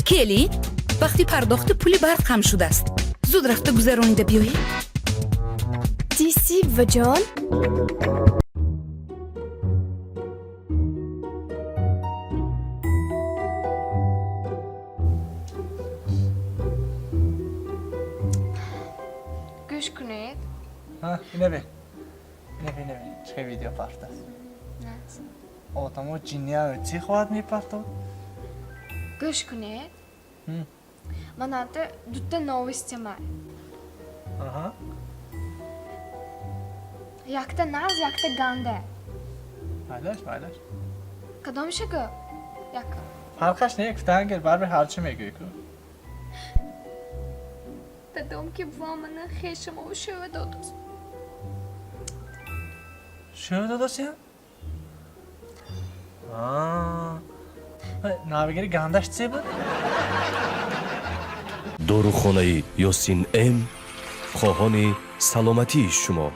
Келин, вақти пардохти пули барқ ҳам шудааст. Зуд рафта гузаронида биёед. Диси, буваҷон. Гӯш кунед. Инаве, инаве, инаве, чӣ видео партааст. Одамо ҷинния чӣ хоҳад мепартод. Гӯш кунед, маната дута новости май. Якта нағз, якта ганда. Майлаш, майлаш. Кадомша гӯ як? Фарқаш не, гуфтаангер, барби ҳарчи мегӯӣ ку. Дадом ки бува мана хешамову шӯва додост. Шӯва додосиям? Навигари гандаш чӣ буд? Дорухонаи Ёсин М хоҳони саломатии шумо.